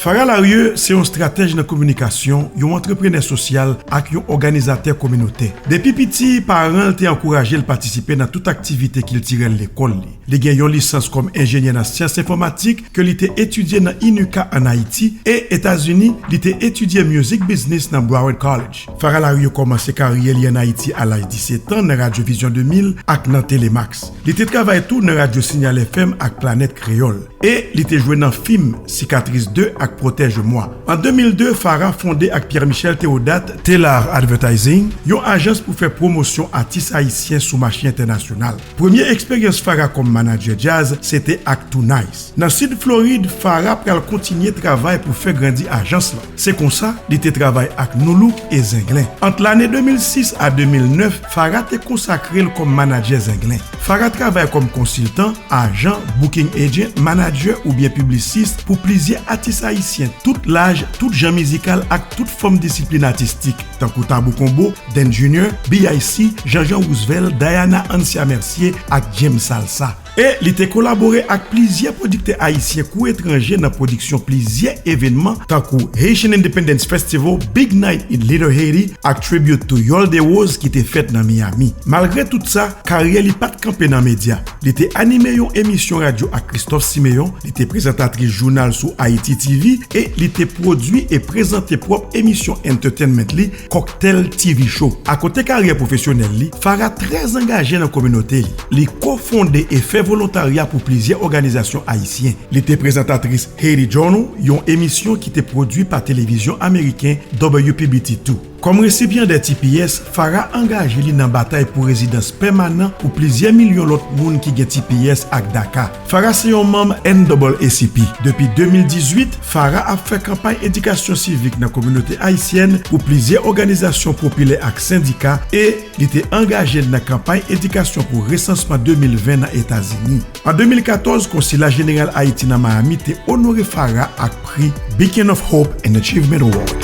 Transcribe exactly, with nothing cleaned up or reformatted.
Farah Larieux se yon estratèj nan kominikasyon, yon antreprenè sosyal ak yon òganizatè kominotè. Depi piti, paran l te ankouraje l patisipe nan tout aktivite kiltirèl lekòl li. Li gen yon lisans kòm enjenyè nan syans enfòmatik ke li te etidye nan INUCA ann Ayiti, e Etazini, li te etidye music business nan Broward College. Farah Larieux kòmanse karyè li ann Ayiti a laj disèt an nan Radyo Vizyon de mil ak nan Telemax. Li te travay tou nan Radyo Signal F M ak Planèt Kreyòl. E li te jwe nan fim Cicatrice deux ak Protège-moi. An de mil de, Farah fonde ak Pierre Michel Théodat Telar Advertising, yon ajans pou fè pwomosyon atis ayisyen sou mache entènasyonal. Premye eksperyans Farah kòm manadjè djaz se te ak Too Nice. Nan Sid Florid, Farah pral kontinye travay pou fè grandi ajans lan. Se konsa, li te travay ak Nu Look e Zenglen. Ant lane de mil sis a de mil nèf, Farah te konsakre l kòm manadjè Zenglen. Farah travay kòm konsiltan, ajan, booking agent, manadjè oubyen piblisis pou plizyè atis ayisyen tout laj, tout jan mizikal ak tout fòm disiplin atistik, tankou Tabou Combo, Dan Junior, B I C, Jean-Jean Roosevelt, Diana Ancia Mercier ak James Salsa. E li te kolabore ak plizyè pwodiktè ayisyen kou etranje nan pwodiksyon plizyè evènman, tankou Haitian Independence Festival, Big Night in Little Haiti, ak Tribute to Yole Dérose ki te fèt nan Miami. Malgre tout sa, karyè li pa t kanpe nan medya. Li te anime yon emisyon radyo ak Christophe Siméon, li te prezantatris jounal sou Haiti T V, e li te pwodui e prezante pwòp emisyon entertainment li, Cocktail T V Show. Akote karyè pwofesyonèl li, Farah trè angaje nan kominote li. Li kofonde e fè volontarya pou plizyè òganizasyon ayisyen. Li te prezantatris Haiti Journal, yon emisyon ki te pwodui pa televizyon ameriken W P B T two. Kòm resipyandè T P S, Farah angaje li nan batay pou rezidans pèmanan pou plizyè milyon lòt moun ki gen T P S ak DACA. Farah se yon manm N double A C P. Depi de mil dizuit, Farah ap fè kanpay edikasyon sivik nan kominote ayisyèn pou plizyè òganizasyon popilè ak sendika, e li te angaje l nan kanpay edikasyon pou resansman de mil ven nan Etazini. An de mil katòz, Konsila Jeneral Ayiti nan Miami te onore Farah ak pri Beacon of Hope and Achievement Award.